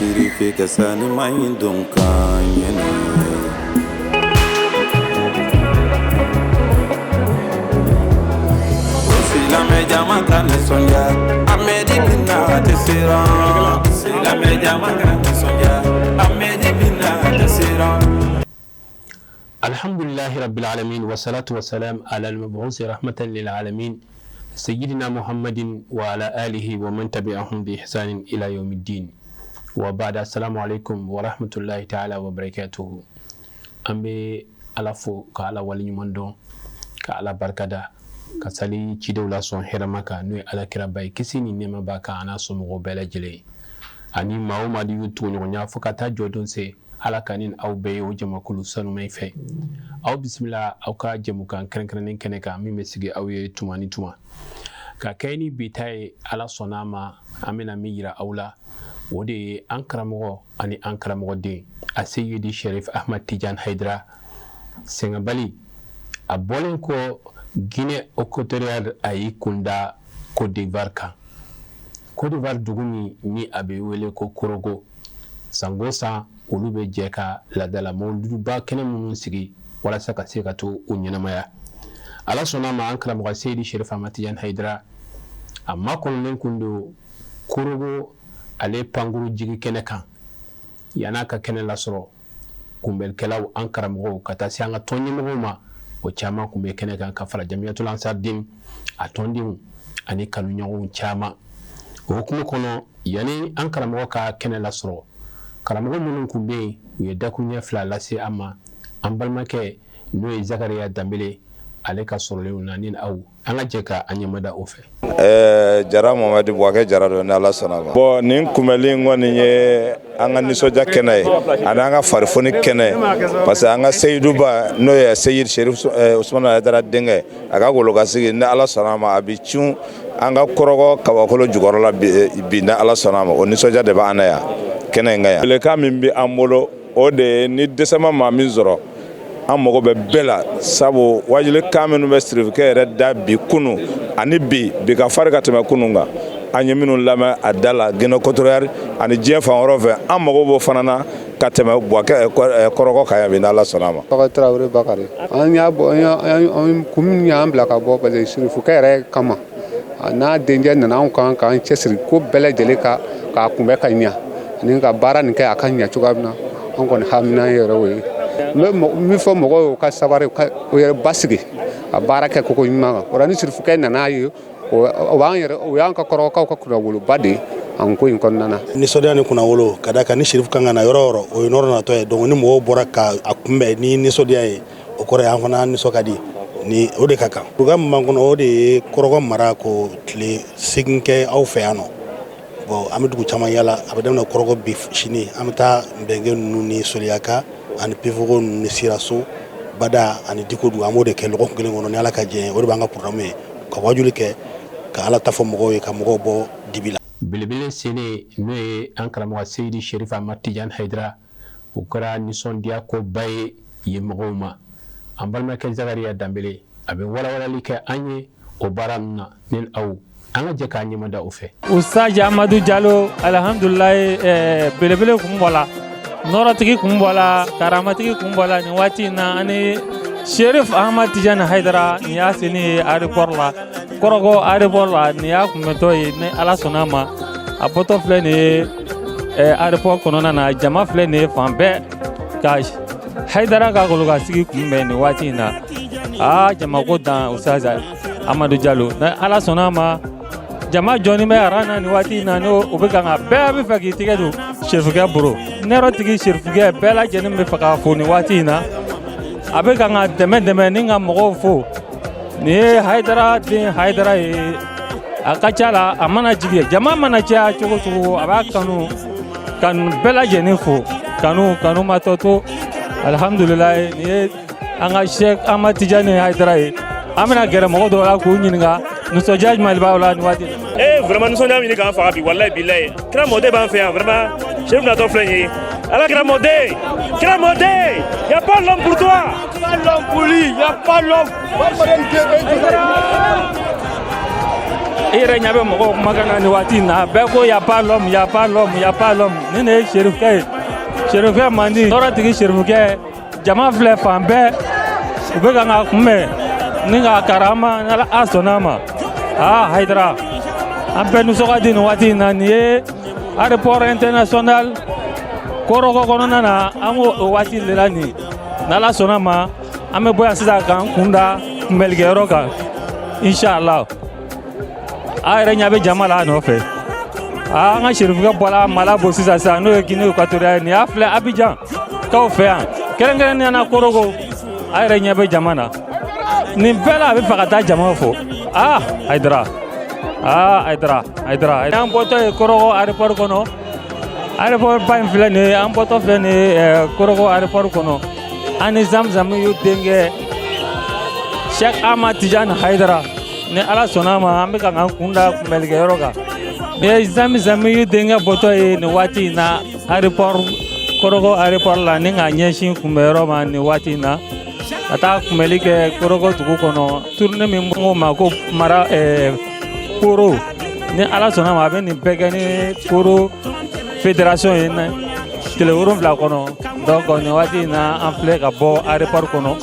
Sirife ka sanima in don kan ɲɛna. Silamɛ jama ka nisɔndiya, Amedi bɛna, a tɛ siran. Silamɛ jama ka nisɔndiya, Amedi bɛna, a tɛ siran. الحمد لله رب العالمين، والصلاة والسلام على المبعوث رحمة للعالمين، سيدنا محمد وعلى آله ومن تبعهم بإحسان إلى يوم الدين، وبعد، السلام عليكم ورحمة الله تعالى وبركاته. An bɛ Ala fo ka Ala waleɲuman dɔn, ka Ala barikada, ka sali cidenw la sɔn hɛrɛma kan, n'o ye Ala kiraba ye, kisi ni nɛɛma b'a kan, a n'a somɔgɔw bɛɛ lajɛlen ani maa o maa de y'u tuguɲɔgɔnya fo ka taa jɔdon se. Ala ka ni aw bɛɛ ye o jamakulu sanuma fɛ. Aw bisimila aw ka jɛmukan kɛrɛnkɛrɛnnen kɛnɛ kan, min bɛ sigi aw ye tuma ni tuma. Ka kɛ ni bi ta ye, Ala sɔnna a ma, an bɛna min yira aw la, o de ye an karamɔgɔ ani an karamɔgɔden a Seyidi Sherif Ahmad Tijan Haidara sɛgɛnbali. A bɔlen kɔ Guinée équatoriale, a y'i kunda Côte d'Ivoire kan. Côte d'Ivoire, dugu min ni a bɛ wele ko Korogo, sango san olu bɛ jɛ ka laadala mawuluduba kɛnɛ minnu sigi walasa ka se ka to u ɲɛnamaya. Ala sɔnna a ma, an karamɔgɔ Seyidi Sherif Ahmad Tijan Haidara, a makɔnɔnen kun don Korogo, ale pankuru jigi kɛnɛ kan. Yan'a ka kɛnɛ lasɔrɔ, kunbɛlikɛlaw, an karamɔgɔw, ka taa se an ka tɔn ɲɛmɔgɔw ma, o caman kun bɛ kɛnɛ kan, ka fara Jamiyatul Ansar-Dine a tɔndenw ani kanuɲɔgɔnw caman. O hukumu kɔnɔ, yanni an karamɔgɔ ka kɛnɛ lasɔrɔ, karamɔgɔ minnu kun bɛ yen, u ye dakuruɲɛ 2 lase an ma. An balimakɛ, n'o ye Zakariya Danbele, ale ka sɔrɔlenw na ni aw, an ka jɛ ka an ɲɛmada o fɛ. Jara Mamadi Buwakɛ Jara don, ni Ala sɔnna ma. Bon, nin kunbɛli in kɔni ye an ka nisɔndiya kɛnɛ ye ani an ka farifoni kɛnɛ, parce que an ka Seyiduba, n'o ye Seyid Sherif Usumani Hayidara denkɛ, a ka golokasigi, ni Ala sɔnna ma, a bɛ cun an ka Kɔrɔgɔ kabakolo jukɔrɔ la bi, ni Ala sɔnna ma. O nisɔndiya de b'an na yan kɛnɛ in kan yan. Welekan min bɛ an bolo, o de ye ni dɛsɛ ma maa min sɔrɔ, an mago bɛ bɛɛ la, sabu wajuli kan minnu bɛ sirifikɛ yɛrɛ da bi, kunu ani bi, bi ka fari ka tɛmɛ kunun kan, an ye minnu lamɛn a da la Guinée équatoriale ani diɲɛ fan wɛrɛw fɛ, an mago b'o fana na ka tɛmɛ Buwakɛ Kɔrɔgɔ kan yan bi, n'Ala sɔnna a ma. Tɔgɔ Tarawele Bakari. An y'a bɔ, an kun min y'an bila ka bɔ, parce que sirifukɛ yɛrɛ kama n'a denkɛ nana, anw kan k'an cɛsiri ko bɛɛ lajɛlen ka k'a kunbɛ ka ɲa ani ka baara nin kɛ a ka ɲa cogoya min na. An kɔni hamina yɛrɛ o ye. N bɛ min fɔ mɔgɔw ye, u ka sabari, u yɛrɛ basigi ka baara kɛ koko ɲuman kan. O la, ni sirifukɛ nana ye, o b'an yɛrɛ, o y'an ka Kɔrɔkaw ka kunnawoloba de ye an ko in kɔnɔna na. Nisɔndiya ni kunnawolo, ka da kan ni Sirifu kan ka na yɔrɔ o yɔrɔ, o ye nɔrɔ natɔ ye. Donc ni mɔgɔw bɔra ka a kunbɛn ni nisɔndiya ye, o kɔrɔ ye an fana nisɔn ka di ni o de ka kan. Programme min b'an kɔnɔ, o de ye Kɔrɔgɔ mara ko tile 8 kɛ aw fɛ yan nɔ. Bon, an bɛ dugu caman yala. A bɛ daminɛ Kɔrɔgɔ bi, sini an bɛ taa Nbɛnge ninnu ni Soliyaka ani Pifogo ninnu ni Siraso Bada ani Dikodu. An b'o de kɛ lɔgɔkun kelen kɔnɔ, ni Ala ka jɛ ye. O de b'an ka programme ye, ka wajuli kɛ, ka Ala ta fɔ mɔgɔw ye, ka mɔgɔw bɔ dibi la. Belebele selen, n'o ye an karamɔgɔ Seyidi Sherif Ahmad Tijan Haidara, o kɛra nisɔndiya koba ye yen mɔgɔw ma. An balimakɛ Zakariya Danbele, a bɛ walawalali kɛ an ye o baara ninnu na. Ni aw, an ka jɛ k'a ɲɛmada o fɛ. Ustaz Amadu Jalo, alhamdulilayi, belebele kun bɔla, nɔrɔtigi kun bɔla, karamatigi kun bɔla nin waati in na. Ani Sherif Ahmad Tijani Haidara, nin y'a seni ye aéroport la, Kɔrɔgɔ aéroport la. Nin y'a kunbɛntɔ ye, ni Ala sɔnna a ma. A bɔtɔ filɛ nin ye aéroport kɔnɔna na. Jama filɛ nin ye fan bɛɛ ka Haidara ka golokasigi kunbɛn nin waati in na. Aa, jama ko dan. Ustaz Amadu Jalo, ni Ala sɔnna a ma, jama jɔnni bɛ aran na nin waati in na, n'o o bɛ kan ka bɛɛ bɛ fɛ k'i tigɛ don serifukɛ bolo. Nɛrɔtigi serifukɛ, bɛɛ lajɛlen bɛ fɛ k'a fo nin waati in na. A bɛ kan ka dɛmɛ dɛmɛ ni ka mɔgɔw fo. Nin ye Hayidara den Hayidara ye. A ka ca la, a mana jigin, jama mana caya cogo cogo, a b'a kanu ka bɛɛ lajɛlen fo. Kanu kanu ma tɔ to. Alihamudulilayi, nin ye an ka Sɛk Ahmad Tijani Hayidara ye. An bɛna gɛrɛ mɔgɔ dɔw la k'u ɲininka nisɔndiya jumɛn de b'aw la nin waati in na. Ee, vraiment, nisɔndiya ɲini k'an faga bi, walayi bilayi. Kira mɔden b'an fɛ yan, vraiment. Chérif natɔ filɛ nin ye. Ala kira mɔden, kira mɔden, y a pas l'homme pour toi. Pas l'homme pour lui, y a pas l'homme. I yɛrɛ ɲɛ bɛ mɔgɔw kumakan na nin waati in na, bɛɛ ko y a pas l'homme, y a pas l'homme, y a pas l'homme. Nin de ye Serifukɛ ye, Serifukɛ mandi, tɔɔrɔtigi Serifukɛ. Jama filɛ fan bɛɛ, u bɛ ka k'a kunbɛn ni k'a karama. N'Ala a sɔnna a ma, aa Hayidara, an bɛɛ nisɔn ka di nin waati in na. Nin ye aéroport international Korhogo kɔnɔna na, an b'o o waati de la nin. N'Ala sɔnna ma, an bɛ bɔ yan sisan k'an kun da kunbɛlikɛyɔrɔ kan, inshallah. A yɛrɛ ɲɛ bɛ jama la a nɔfɛ. Aa, an ka Serifukɛ bɔra Malabo sisan sisan, n'o ye Guinée équatoriale ye. Nin y'a filɛ Abidjan kaw fɛ yan, kɛrɛnkɛrɛnnenya la Korhogo. A yɛrɛ ɲɛ bɛ jama na nin bɛɛ la, a bɛ fɛ ka taa jama fo. Aa Hayidara, aa Hayidara, Hayidara. An bɔtɔ ye Korhogo aéroport kɔnɔ, aéroport ba in filɛ nin ye. An bɔtɔ filɛ nin ye Korhogo aéroport kɔnɔ, an ni Zamzam y'u denkɛ Cheikh Ahmad Tidiane Hayidara. Ni Ala sɔnna a ma, an bɛ ka k'an kun da kunbɛlikɛyɔrɔ kan. Nin ye Zamzam y'u denkɛ bɔtɔ ye nin waati in na aéroport, Korhogo aéroport la, ni k'a ɲɛsin kunbɛyɔrɔ ma nin waati in na, ka taa kunbɛli kɛ Korhogo dugu kɔnɔ. Tournée min ko ma ko mara Poro, ni Ala sɔnna ma, a bɛ nin bɛɛ kɛ ni Poro fédération ye tile 7 kɔnɔ. Donc nin waati in na, an filɛ ka bɔ aéroport kɔnɔ.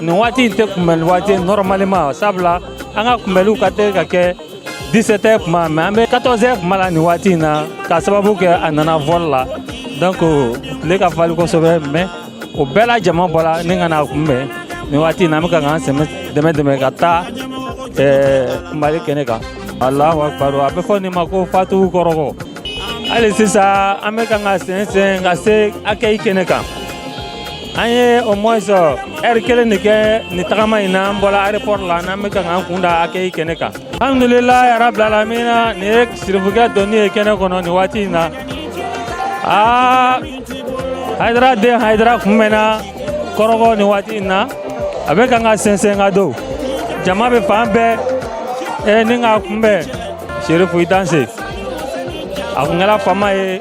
Nin waati in tɛ kunbɛli waati ye normalement, sabula an ka kunbɛliw ka teli ka kɛ 17 heures kuma, mais an bɛ 14 heures kuma la nin waati in na, k'a sababu kɛ a nana vol la. Donc tile ka fali kosɛbɛ, mais o bɛɛ la jama bɔra ni ka n'a kunbɛn nin waati in na. An bɛ ka k'an sɛmɛ dɛmɛ dɛmɛ ka taa kunbɛli kɛnɛ kan. Alahu akbar, a bɛ fɔ nin ma ko Fatu Korhogo. Hali sisan, an bɛ kan ka sɛnsɛn ka se accueil kɛnɛ kan. An ye au moins heure kelen de kɛ nin tagama in na. An bɔra aéroport la, n'an bɛ ka k'an kun da accueil kɛnɛ kan. Alhamdulilayi rabil alamina, nin ye Sirifukɛ donni ye kɛnɛ kɔnɔ nin waati in na. Aa Hayidara den Hayidara kunbɛnna Korhogo nin waati in na. A bɛ kan ka sɛnsɛn ka don, jama bɛ fan bɛɛ ni k'a kunbɛn. Serifu, i danse. A kun kɛra faama ye,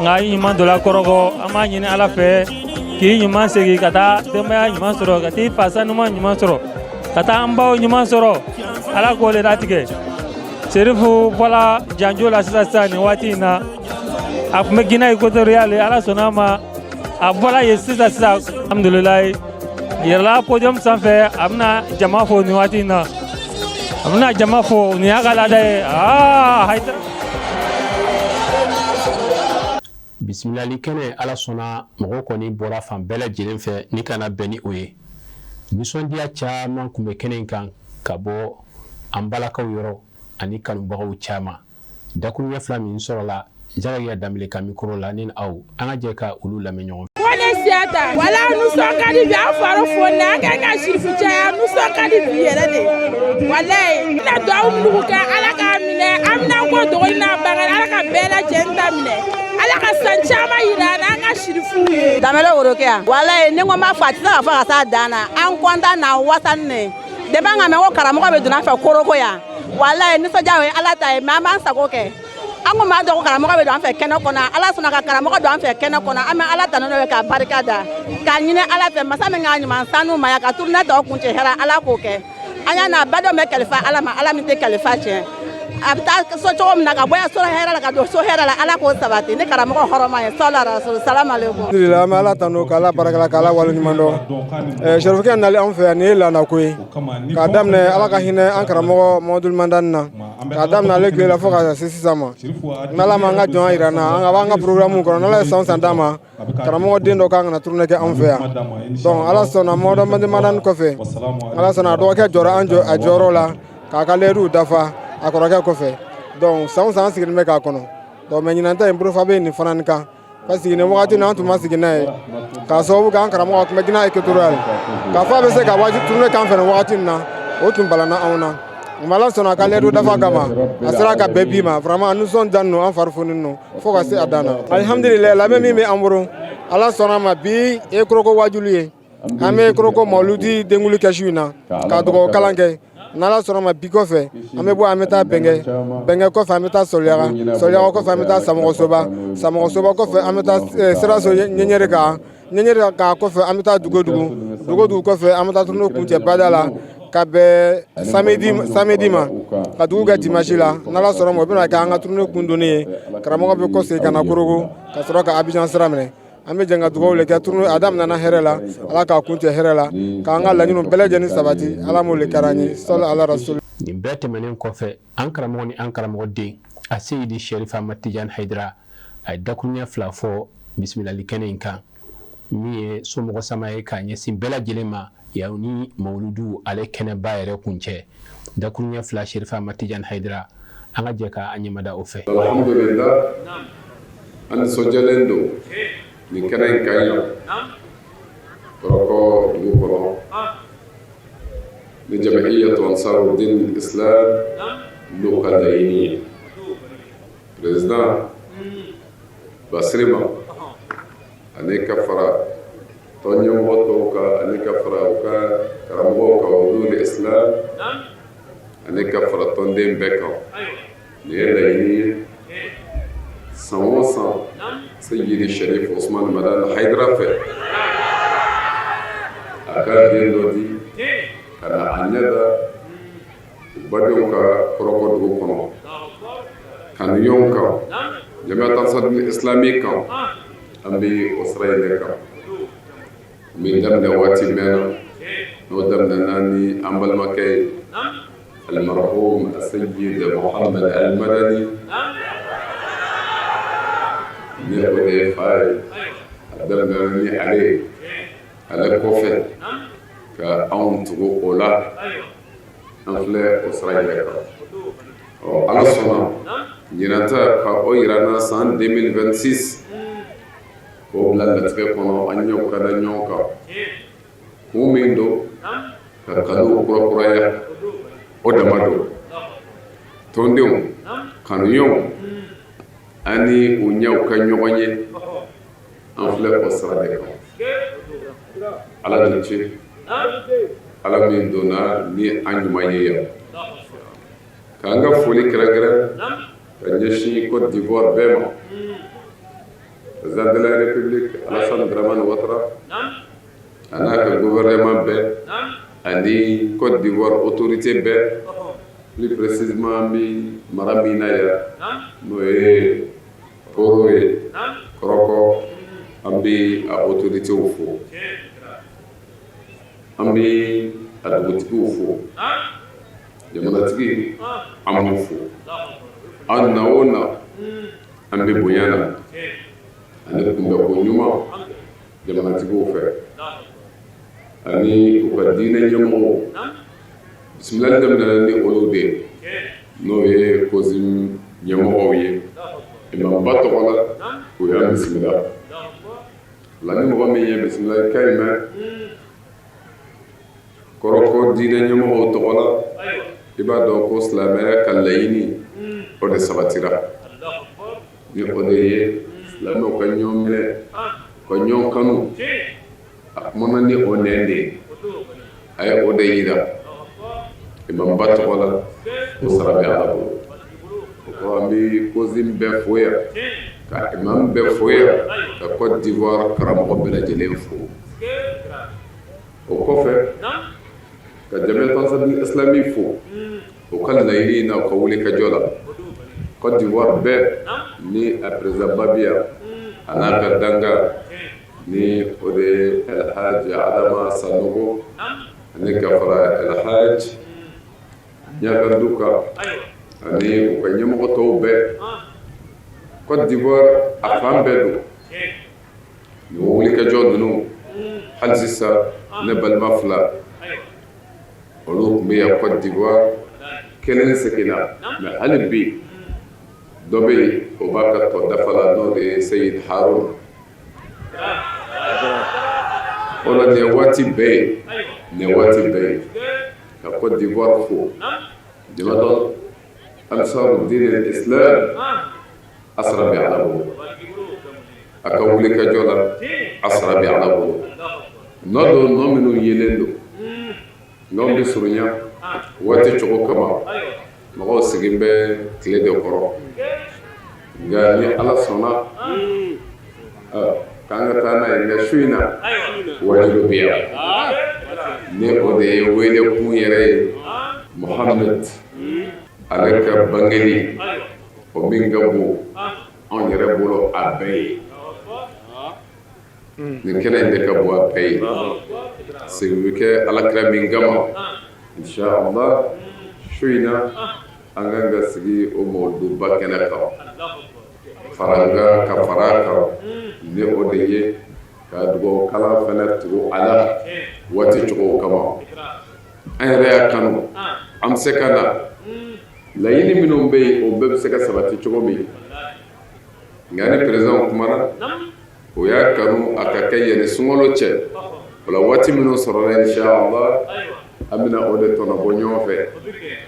nka i ɲuman donna Korhogo. An b'a ɲini Ala fɛ k'i ɲuman segin ka taa denbaya ɲuman sɔrɔ, ka t'i fa sanuman ɲuman sɔrɔ, ka taa an baw ɲuman sɔrɔ. Ala k'o de latigɛ. Serifu bɔra janjo la sisan sisan nin waati in na. A tun bɛ Guinée équatoriale, Ala sɔnna a ma, a bɔra yen sisan sisan. Alhamdulilayi, yɛlɛla podium sanfɛ, a bɛna jama fo nin waati in na. A bɛna jama fo, nin y'a ka laada ye. Aa Hayidara. Bisimilali kɛnɛ, Ala sɔnna, mɔgɔw kɔni bɔra fan bɛɛ lajɛlen fɛ ni kana bɛn ni o ye. Nisɔndiya caman tun bɛ kɛnɛ in kan ka bɔ an balakaw yɔrɔ ani kanubagaw caman. Dakuruɲɛ fila min sɔrɔla Jarakiya Danbele ka micro la, ni aw, an ka jɛ ka olu lamɛn ɲɔgɔn fɛ. Ko ne siyata wala nisɔn ka di bi, an fari fonna, an kan ka Sirifu caya, nisɔn ka di bi yɛrɛ de. Walayi, n bɛna duwawu minnu kɛ, Ala k'a minɛ. An bɛna ko dɔgɔnin n'a bange, Ala ka bɛɛ lajɛlen ta minɛ, Ala ka san caman yira an na, an ka Sirifuw ye. Danbele Worokɛ, walayi, ni ko n b'a fɔ, a tɛ se ka fɔ ka s'a dan na. An kɔntan na, wasani ne depuis an ka mɛn ko karamɔgɔ bɛ donna an fɛ Korhogo yan. Walayi, nisɔndiya o ye Ala ta ye, mais an b'an sago kɛ. An ko m'a dɔn ko karamɔgɔ bɛ don an fɛ kɛnɛ kɔnɔ. Ala sɔnna ka karamɔgɔ don an fɛ kɛnɛ kɔnɔ. An bɛ Ala tanu n'o ye, k'a barika da, k'a ɲini Ala fɛ, masa min k'a ɲuman sanu ma yan ka tournée tɔw kuncɛ hɛrɛ, Ala k'o kɛ. An y'a n'a badenw bɛ kalifa Ala ma, Ala min tɛ kalifa tiɲɛ. A bɛ taa so cogo min na, ka bɔ yan so hɛrɛ la, ka don so hɛrɛ la, Ala k'o sabati ni karamɔgɔ hɔrɔma ye. Sɔla rasul, salamu aleykum. Alhamdulillah, an bɛ Ala tanu k'Ala barika, k'Ala waleɲuman dɔn. Serifukɛ nali anw fɛ yan, nin ye laadako ye k'a daminɛ, Ala ka hinɛ an karamɔgɔ Mamadu Mandani na, k'a daminɛ ale tile la fo ka se sisan ma. N'Ala ma an ka jɔn jira an na, an b'an ka programme kɔnɔ. N'Ala ye san o san d'an ma, karamɔgɔ den dɔ kan ka na tournée kɛ anw fɛ yan. Donc Ala sɔnna, Mamadu Mandani kɔfɛ, Ala sɔnna, a dɔgɔkɛ jɔra an jɔ a jɔyɔrɔ la k'a ka layiduw dafa a kɔrɔkɛ kɔfɛ. Donc san o san, an sigilen bɛ k'a kɔnɔ. Donc mais ɲinan ta in, bolofa bɛ nin fana kan, parce que nin wagati in na, an tun ma sigi n'a ye, k'a sababu kɛ an karamɔgɔ tun bɛ Guinée équatoriale, k'a fɔ a bɛ se ka waati tournée k'an fɛ nin wagati in na, o tun balana anw na. Nka Ala sɔnna, a ka layidu dafa kama, a sera ka bɛn bi ma. Vraiment, an nisɔndiyalen don, an fari fununen don fo ka se a dan na. Alihamudulila, labɛn min bɛ an bolo, Ala sɔnna ma, bi ye Korhogo wajulu ye. An bɛ Korhogo mawuludi denkuli kɛ su in na, ka dugawu kalan kɛ. N'Ala sɔnna ma, bi kɔfɛ, an bɛ bɔ, an bɛ taa Bɛnkɛ. Bɛnkɛ kɔfɛ, an bɛ taa Sɔliyaga. Sɔliyaga kɔfɛ, an bɛ taa Samɔgɔsoba. Samɔgɔsoba kɔfɛ, an bɛ taa Siraso ɲɛɲɛri kan. Ɲɛɲɛri kan kɔfɛ, an bɛ taa Dugodugu. Dugodugu kɔfɛ, an bɛ taa tournée kuncɛ bada la. Ka bɛn samedi ma, ka dugu kɛ dimanche la, n'Ala sɔnna ma, o bɛna kɛ an ka tournée kun donni ye. Karamɔgɔ bɛ kɔsegin ka na Korogo ka sɔrɔ ka Abidjan sira minɛ. An bɛ jɛ ka dugawu de kɛ. Tournée a daminɛna hɛrɛ la, Ala k'a kun cɛ hɛrɛ la, k'an ka laɲiniw bɛɛ lajɛlen sabati. Ala m'o de kɛra an ye. Sɔli ala rasul. Nin bɛɛ tɛmɛnen kɔfɛ, an karamɔgɔ ni an karamɔgɔ den Aseyidi Sɛrifu Amadu Tijani Hayidara, a ye dakuruɲɛ fila fɔ bisimilali kɛnɛ in kan, min ye somɔgɔ sama ye k'a ɲɛsin bɛɛ lajɛlen ma yan ni mawuludu ale kɛnɛba yɛrɛ kun cɛ. Dakuruɲɛ fila, Sɛrifu Amadu Tijani Hayidara, an ka jɛ k'a ɲɛmada o fɛ. Alhamdulillah, an nisɔndiyalen don nin kɛnɛ in kan yan Kɔrɔkɔ dugu kɔnɔ ni Jama'iyatu Ansaru Din Islam n'o ka laɲini ye, président Basirima ani ka fara tɔn ɲɛmɔgɔ tɔw kan, ani ka fara u ka karamɔgɔw kan Wudul Islam, ani ka fara tɔnden bɛɛ kan. Nin ye laɲini ye san o san Seyidi Sharif Usman Madani Hayidara fɛ, a ka den dɔ di ka na a ɲɛ da u badenw ka Kɔrɔkɔ dugu kɔnɔ, kanuɲɔgɔnw kan, Jamiat Ansarul Islami kan. An bɛ o sira in de kan min daminɛ waati mɛnna, n'o daminɛna ni an balimakɛ ye, almarhum Seyid Muhammad Al-Madani, ni o de ye fa ye. A daminɛna ni ale ye, ale kɔfɛ ka anw tugu o la, an filɛ o sira in de kan. Ɔ, Ala sɔnna ɲinan ta ka o yira n na san 2026, k'o bila latigɛ kɔnɔ, an ɲɛw ka da ɲɔgɔn kan. Kun min don, ka kanu kurakuraya, o dama don tɔndenw, kanuɲɔgɔnw ani u ɲɛw ka ɲɔgɔn ye. An filɛ o sira de kan. Ala ni ce, Ala min donna ni an ɲuman ye yan. K'an ka foli kɛrɛnkɛrɛn ka ɲɛsin Côte d'Ivoire bɛɛ ma, président de la République Alassane Dramane Ouattara a n'a ka gouvernement bɛɛ ani Côte d'Ivoire autorité bɛɛ, plus précisément an bɛ mara min na yan, n'o ye Poro ye, Kɔrɔkɔ, an bɛ a autorités fo, an bɛ a dugutigiw fo, jamanatigi an b'u fo. An na o na, an bɛ bonya na ani kunbɛko ɲuman jamanatigiw fɛ ani u ka diinɛ ɲɛmɔgɔw. Bisimilali daminɛna ni olu de ye, n'o ye COSIM ɲɛmɔgɔw ye, imamba tɔgɔ la, u y'an bisimila la. Ni mɔgɔ min ye bisimila kan in mɛn Kɔrɔkɔ diinɛ ɲɛmɔgɔw tɔgɔ la, i b'a dɔn ko silamɛya ka laɲini, o de sabatira, ni o de ye silamɛw ka ɲɔgɔn minɛ, ka ɲɔgɔn kanu. A kumana ni o nɛn de ye, a ye o de yira imamba tɔgɔ la. O sara bɛ Ala bolo. O kɔrɔ, an bɛ COSIM bɛɛ fo yan, ka imam bɛɛ fo yan, ka Côte d'Ivoire karamɔgɔ bɛɛ lajɛlen fo. O kɔfɛ, ka Jamiat Ansarul Islami fo o ka laɲini na, u ka wuli ka jɔ la Côte d'Ivoire bɛɛ, ni a président Babiya a n'a ka danga, ni o de ye Alhaji Adama Sanogo, ani ka fara Alhaji Ɲagandu kan, ani u ka ɲɛmɔgɔ tɔw bɛɛ. Côte d'Ivoire a fan bɛɛ don nin wulikajɔ ninnu. Hali sisan, ne balima fila, olu tun bɛ yan Côte d'Ivoire, kelen seginna, mais hali bi dɔ bɛ yen, o b'a ka tɔ dafa la, n'o de ye Seyid Harun. O la, nin ye waati bɛɛ ye, nin ye waati bɛɛ ye ka Côte d'Ivoire fo. Jamiat Ansarul Din Islam, a sara bɛ Ala bolo. A ka wuli ka jɔ la, a sara bɛ Ala bolo. Nɔ don, nɔ minnu yelen don, nɔ bɛ surunya waati cogo kama, mɔgɔw sigilen bɛ tile de kɔrɔ. Nka ni Ala sɔnna. K'an ka taa n'a ye, nka su in na wajibi bɛ yan, ni o de ye wele kun yɛrɛ ye, Muhamɛd ale ka bangeli, o min ka bon anw yɛrɛ bolo a bɛɛ ye. Nin kɛnɛ in de ka bon a bɛɛ ye. Sigi bɛ kɛ alakira min kama, inshallah su in na an kan ka sigi o mawuluduba kɛnɛ kan, farankan ka fara a kan, ni o de ye ka dugawu kalan fana tugu a la waati cogo kama. An yɛrɛ y'a kanu, an bɛ se ka na laɲini minnu bɛ yen, o bɛɛ bɛ se ka sabati cogo min. Nka ni président kumana, o y'a kanu a ka kɛ yanni sunkalo cɛ. O la, waati minnu sɔrɔla, inshallah an bɛna o de tɔnɔbɔ ɲɔgɔn fɛ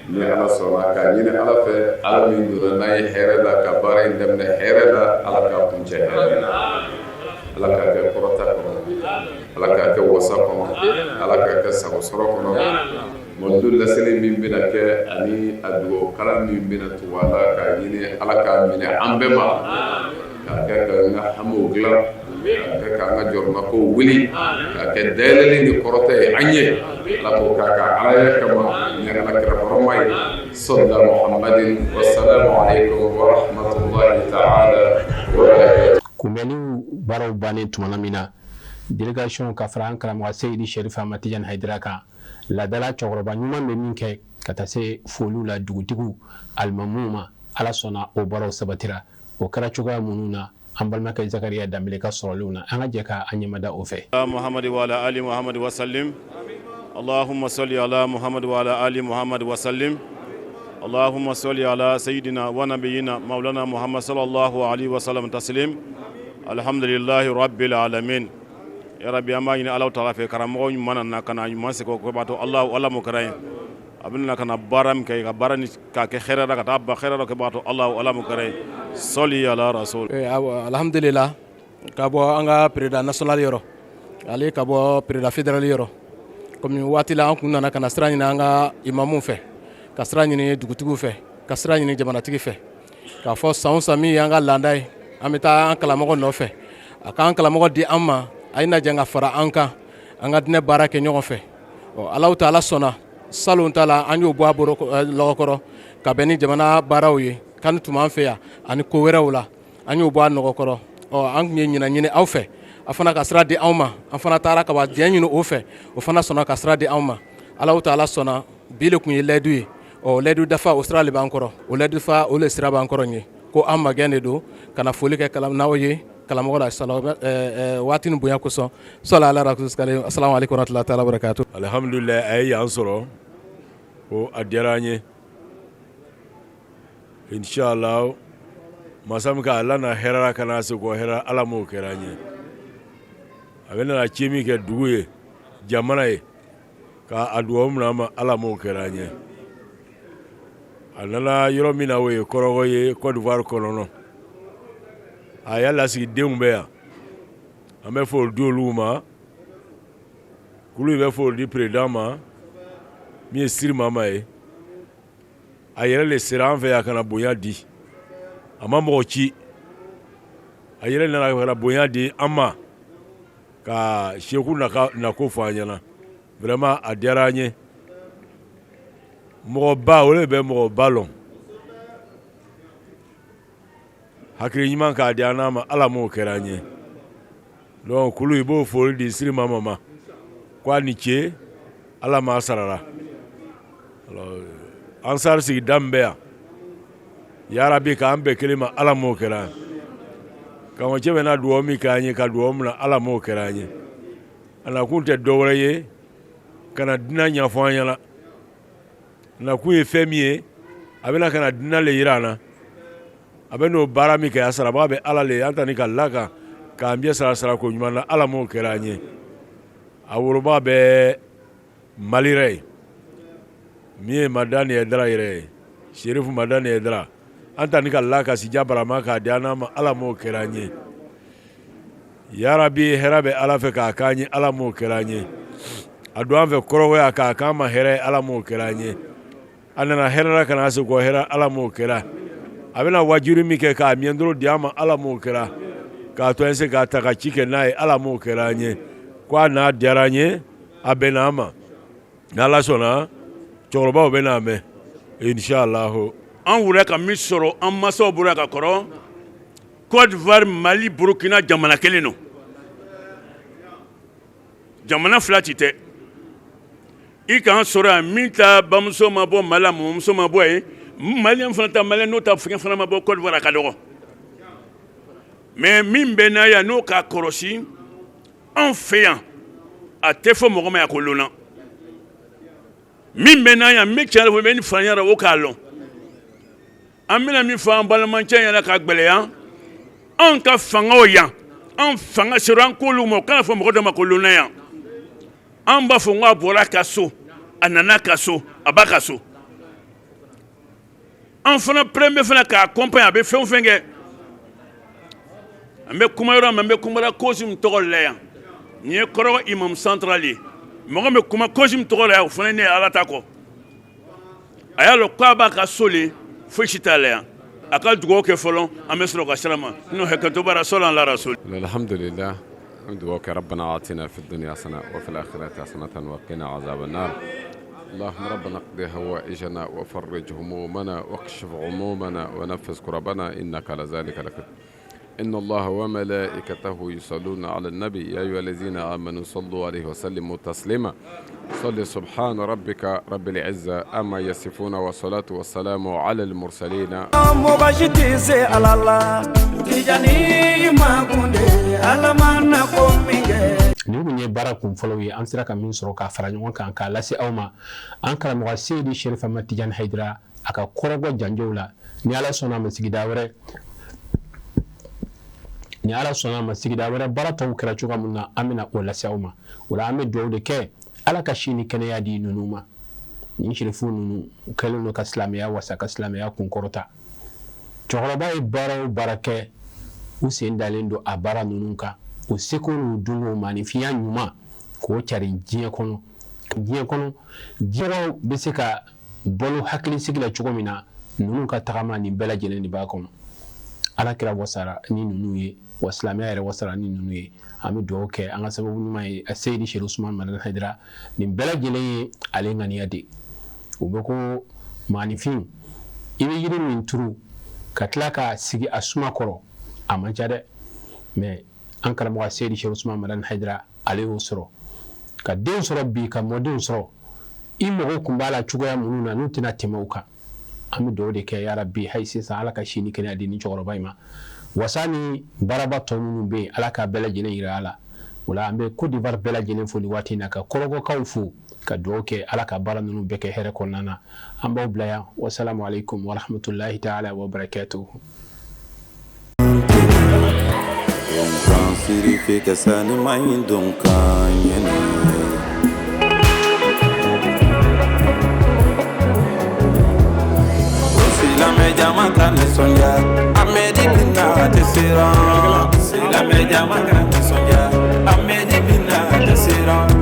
ni Ala sɔnna, k'a ɲini Ala fɛ, Ala min donna n'an ye hɛrɛ la ka baara in daminɛ hɛrɛ la, Ala k'a kuncɛ hɛrɛ la. Ala k'a kɛ kɔrɔta kɔnɔ, Ala k'a kɛ wasa kɔnɔ, Ala k'a kɛ sagosɔrɔ kɔnɔ. Mawuludu laseli min bɛna kɛ ani a dugawu kalan min bɛna tugu a la, k'a ɲini Ala k'a minɛ an bɛɛ ma, k'a kɛ k'an ka hamiw dilan, k'a kɛ k'an ka jɔrɔnakow wuli, k'a kɛ dayɛlɛli ni kɔrɔta ye an ye. Ala k'o k'a ka alaya kama ni Ala kira hɔrɔma ye. Sɔla Muhammadin wasalamu aleykum wa rahmatulahi taala wa barakatuh. Kunbɛnniw baaraw bannen tuma min na, délégation ka fara an karamɔgɔ Seyidi Sɛrifu Ahmad Tijani Hayidara kan, laadala cɛkɔrɔba ɲuman bɛ min kɛ ka taa se foliw la dugutigiw, alimamuw ma, Ala sɔnna o baaraw sabatira. O kɛra cogoya minnu na, an balimakɛ Zakariya Danbele ka sɔrɔlenw na, an ka jɛ ka an ɲɛmada o fɛ. Muhammad wa ala ali Muhammad wa sallim. Allahumma salli ala Muhammad wa ala ali Muhammad wa sallim. Allahumma salli ala sayyidina wa nabiyyina maulana Muhammad sallallahu alaihi wa sallam taslim. Alhamdulillahi rabbil alamin. Ya Rabbi, an b'a ɲini Ala taala fɛ, karamɔgɔ ɲuman nana ka na ɲuman segin o b'a to Ala Ala m'o kɛra ye. A bɛna ka na baara min kɛ, ka baara ni k'a kɛ hɛrɛ la, ka taa ban hɛrɛ la, kɛ b'a to Ala Ala m'o kɛra ye. Sɔli ala rasul. Alhamdulillah, ka bɔ an ka président national yɔrɔ, ale ka bɔ président fédéral yɔrɔ, komi waati la an kun nana ka na sira ɲini an ka imamuw fɛ, ka sira ɲini dugutigiw fɛ, ka sira ɲini jamanatigi fɛ, k'a fɔ san o san min y'an ka laada ye, an bɛ taa an karamɔgɔ nɔfɛ, a k'an karamɔgɔ di an ma, a ye na jɛ ka fara an kan, an ka diinɛ baara kɛ ɲɔgɔn fɛ. Ɔ, Alahu taala sɔnna, salon ta la an y'o bɔ a bolo lɔgɔkɔrɔ ka bɛn ni jamana baaraw ye kan tun b'an fɛ yan ani ko wɛrɛw la, an y'o bɔ a nɔgɔkɔrɔ. Ɔ, an tun ye ɲinan ɲini aw fɛ, a fana ka sira di anw ma. An fana taara ka diɲɛ ɲini o fɛ, o fana sɔnna ka sira di anw ma. Alahu taala sɔnna, bi de tun ye layidu ye. Ɔ, layidu dafa o sira de b'an kɔrɔ, o layidu fa o de sira b'an kɔrɔ ye ko an magɛn de don ka na foli kɛ n'aw ye karamɔgɔ la waati ni bonya kosɔn. Sɔla ala asalamu aleykum warahmatulahi taala barakatu. Alihamudulila, a ye yan sɔrɔ ko a diyara an ye. Inshallah, masa min ka ala na hɛrɛ ka na se kɔ hɛrɛ, Ala m'o kɛra an ye. A bɛ nana ci min kɛ dugu ye, jamana ye, ka a dugawu minɛ a ma, Ala m'o kɛra an ye. A nana yɔrɔ min na, o ye Kɔrɔgɔ ye, Côte d'Ivoire kɔnɔ. A y'a lasigidenw bɛ yan, an bɛ foli di olu ma. Kulu bɛ foli di président ma min ye Siri Mama ye. A yɛrɛ le sera an fɛ yan ka na bonya di. A ma mɔgɔ ci, a yɛrɛ nana ka na bonya di an ma, ka seku nako fɔ an ɲɛna. Vraiment, a diyara an ye. Mɔgɔba, o de bɛ mɔgɔba lɔn. Hakili ɲuman k'a di an n'a ma, Ala m'o kɛra an ye. Donc kulu, i b'o foli di Siri Mama ma ko a ni ce, Ala m'a sarara. Ansar sigida min bɛ yan, yarabi k'an bɛɛ kelen ma, Ala m'o kɛra an ye. Karamɔgɔcɛ bɛ na dugawu min k'an ye, ka dugawu min na, Ala m'o kɛra an ye. A nakun tɛ dɔwɛrɛ ye ka na dunan ɲɛfɔ an ɲɛna. Nakun ye fɛn min ye, a bɛna ka na dunan le yira an na. A bɛ n'o baara min kɛ, a sarabaga bɛ Ala le ye. An ta ni ka la kan k'an biɲɛ sara sarako ɲuman na, Ala m'o kɛra an ye. A woloba bɛ Mali yɛrɛ ye min ye Madani Hayidara yɛrɛ ye, Serifu Madani Hayidara. An ta ni ka la ka sija barama k'a di an n'a ma, Ala m'o kɛra an ye. Yarabi, hɛrɛ bɛ Ala fɛ k'a k'an ye, Ala m'o kɛra an ye. A don an fɛ Kɔrɔgɔ k'a k'an ma hɛrɛ, Ala m'o kɛra an ye. A nana hɛrɛ la ka na se kɔ hɛrɛ, Ala m'o kɛra. A bɛna wajuli min kɛ k'a miɲɛndoro di an ma, Ala m'o kɛra. K'a to an se k'a ta ka ci kɛ n'a ye, Ala m'o kɛra an ye. Ko a n'a diyara an ye, a bɛnna an ma. N'Ala sɔnna, cɛkɔrɔbaw bɛ n'a mɛn, inshallah. An wulila ka min sɔrɔ an mansaw bolo ka kɔrɔ, Côte d'Ivoire, Mali, Burukina, jamana kelen don, jamana fila ci tɛ. I k'an sɔrɔ yan, min ta bamuso ma bɔ Mali la, mɔmuso ma bɔ yen, Malien fana ta, Malien n'o ta fɛngɛ fana ma bɔ Côte d'Ivoire, a ka dɔgɔ. Mais min bɛ n'a yan, n'o k'a kɔlɔsi, anw fɛ yan, a tɛ fɔ mɔgɔ ma yan ko lonna. Min bɛ n'a yan, min tiɲɛ fɔ, bɛ ni fara o k'a lɔn. An bɛna min fɔ an balimacɛ ɲɛna ka gɛlɛya, anw ka fangaw yan, an fanga sera an k'olu ma, o kana fɔ mɔgɔ dɔ ma ko lonna yan. An b'a fɔ n ko a bɔra a ka so, a nana a ka so, a b'a ka so. An fana premier fana k'a accompagner, a bɛ fɛn o fɛn kɛ. An bɛ kuma yɔrɔ min, an bɛ kuma la COSIM tɔgɔ la yan. Nin ye Kɔrɔgɔ imam central ye. Mɔgɔ min bɛ kuma COSIM tɔgɔ la yan, o fana ne ye Ala ta kɔ. A y'a lɔn k'a b'a ka so le, foyi si t'a la yan. A ka dugawu kɛ fɔlɔ, an bɛ sɔrɔ ka sira ma. N'o hakɛto b'a la, sɔli ala rasul. Alhamdulillah, dugawu kɛ. ربنا آتنا في الدنيا حسنة وفي الآخرة حسنة وقنا عذاب النار. اللهم ربنا اقض حوائجنا وفرج همومنا واكشف غمومنا ونفس كربنا، إنك على ذلك لقدير. إن الله وملائكته يصلون على النبي، يا أيها الذين آمنوا صلوا عليه وسلموا تسليما. صل. سبحان ربك رب العزة عما يصفون، والصلاة والسلام على المرسلين. Mɔgɔ si tɛ se Ala la, Tijani Makunde, Ala mana ko min kɛ. Nin kun ye baara kun fɔlɔw ye, an sera ka min sɔrɔ k'a fara ɲɔgɔn kan k'a lase aw ma, an karamɔgɔ Seyidi Sheriff Ahmad Tijani Hayidara a ka kɔrɔbɔ janjow la. Ni Ala sɔnna a ma, sigida wɛrɛ, ni Ala sɔnna a ma, sigida wɛrɛ, baara tɔw kɛra cogoya min na, an bɛna o lase aw ma. O la, an bɛ dugawu de kɛ, Ala ka si ni kɛnɛya di ninnu ma. Nin sirifu ninnu u kɛlen don ka silamɛya wasa, ka silamɛya kunkɔrɔta. Cɛkɔrɔba ye baara o baara kɛ, u sen dalen don a baara ninnu kan, u seko n'u dunko maaninfinya ɲuman k'o cari diɲɛ kɔnɔ. Diɲɛ kɔnɔ, diɲɛ bɛ se ka balo hakilisigi la cogo min na, ninnu ka tagama nin bɛɛ lajɛlen de b'a kɔnɔ. Ala kira wasara ni ninnu ye wa, silamɛya yɛrɛ wasara ni ninnu ye. An bɛ dugawu kɛ an ka sababu ɲuman ye, Seyidi Seri Usumani Madani Hayidara. Nin bɛɛ lajɛlen ye ale ŋaniya de. U bɛ ko maaninfin, i bɛ yiri min turu ka tila ka sigi a suma kɔrɔ, a man ca dɛ. Mais an karamɔgɔ Seyidi Seri Usumani Madani Hayidara, ale y'o sɔrɔ, ka den sɔrɔ bi, ka mɔdenw sɔrɔ. I mago kun b'a la cogoya minnu na, n'u tɛna tɛmɛ o kan. An bɛ dugawu de kɛ, yarabi, hali sisan, Ala ka si ni kɛnɛya di ni cɛkɔrɔba in ma. Wasa ni baaraba tɔ minnu bɛ yen, Ala k'a bɛɛ lajɛlen yira a la. O la, an bɛ Côte d'Ivoire bɛɛ lajɛlen fo nin waati in na, ka kɔrɔgɔkaw fo, ka dugawu kɛ, Ala ka baara ninnu bɛɛ kɛ hɛrɛ kɔnɔna na. An b'aw bila yan. Wasalamu aleykum warahmatulahi taala wa barakatuhu. Sirife ka sani ma ɲi don kan ɲɛna. Silamɛ jama ka nisɔndiya, Amedi bɛna, a tɛ siran. Silamɛ jama ka nisɔndiya, Amedi bɛna, a tɛ siran.